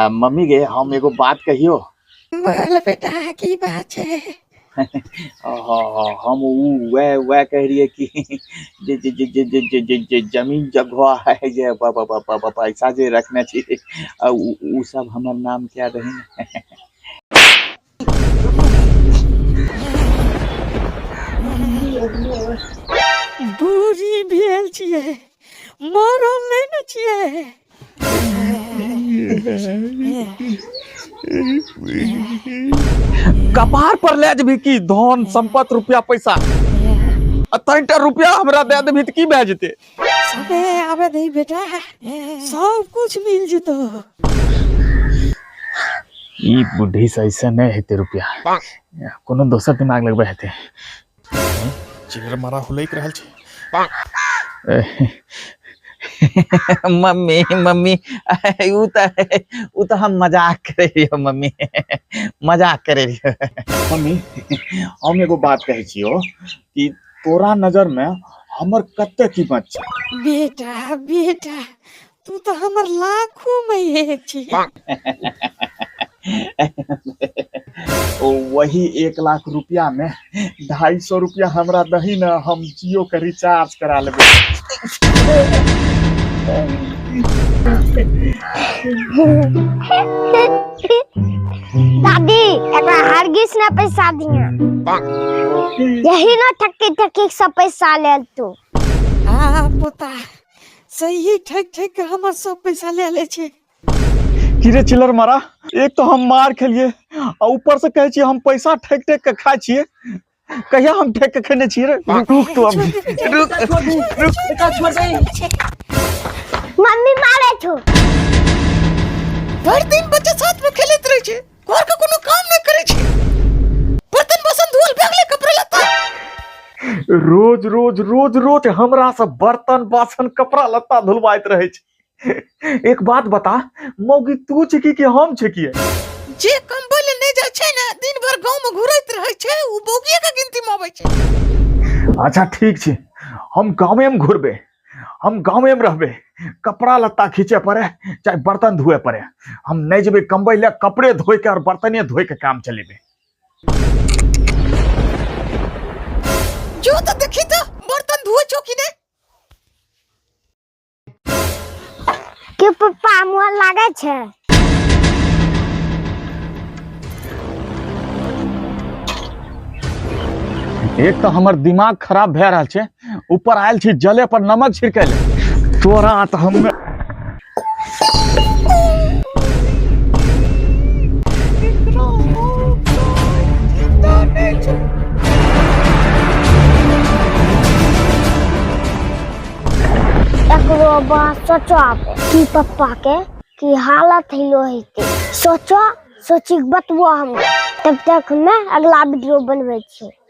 मम्मी गे, हम एगो बात कहियो। बोल बेटा, की बात छै? हम उ वह वह कह रही है कि जे जे जे जे जे जे जे जे जमीन जगह है, जे ब ब ब ब ब पैसा जे रखने छी, उ सब हमर नाम क्या रही ने? बूढ़ी भेल छियै, मरल नहि ने छियै। कपार पर ले जेबही की धन संपत रुपया पैसा? आ तैंटा रुपया हमरा दे देबही तऽ की भए जेतै? सबे आबे दही बेटा, सब कुछ मिल जेतो। ई बुढ़ी से ऐसे नहीं हेतै रुपया, कोनो दोसर दिमाग लगबै हेतै। चिल्लर मारा हुलैक रहल छै। मम्मी, मम्मी, उ तऽ हम मजाक करे रहियो मम्मी, मजाक करे रहियो मम्मी। हम एगो बात कहै छियो कि तोरा नजर में हमर कते कीमत छै? बेटा, बेटा, तू तऽ हमर लाखों में एक छी। ओ वही 1 लाख रुपया में 250 रुपया हमरा दही ने, हम जियो के रिचार्ज करा लेबै। दादी, एकरा हरगिज ना पैसा दिया, यही ना ठक्की ठक्की सब पैसा ले तू। आ पोता, सही ठक ठक के हमर सब पैसा ले ले छै। की रे चिल्लर मारा, एक तो हम मार खेलिए आ ऊपर से कहै छियै हम पैसा ठक ठक के खाइ छियै। कहिया हम ठक के खेने छियै रे? रुक तू अभी, रुक, रुक। मम्मी मारे छो। भर दिन बच्चा साथ में खेलैत रहे छै, घर के कोनो काम नहीं करे छै, बर्तन बासन धोल भए गेलै, कपड़ा लत्ता। रोज रोज रोज रोज हमरा से बर्तन बासन कपड़ा लत्ता धुलवाइत रहे छै। एक बात बता मौगी, तू छिकी कि हम छिकिए? जे कमबै ले नहीं जाइ छै ने, दिन भर गांव में घुरैत रहे छै, उ बौगिए के गिनती में आबै छै। अच्छा ठीक छै, हम गाँवे में घुरबे, हम गाँवे में रहबे, कपड़ा लत्ता खींचे पड़े चाहे बर्तन धोए पड़े, हम नहीं जेबे कमबै ले, कपड़े धोए के और बर्तने धोए के काम चलेबे। जो तो देखी तो बर्तन धोए छो कि नहीं? के पप्पा मुँह लागे छै? एक तो हमर दिमाग खराब भए रहल छै, ऊपर आयल छी जले पर नमक छिड़कै ले। तोरा तऽ हम एकरो बात सोचो आबे कि पप्पा के की हालत हिलो हेतै, सोचो, सोची के बतबो हमरा, तब तक हमे अगला वीडियो बनबै छी।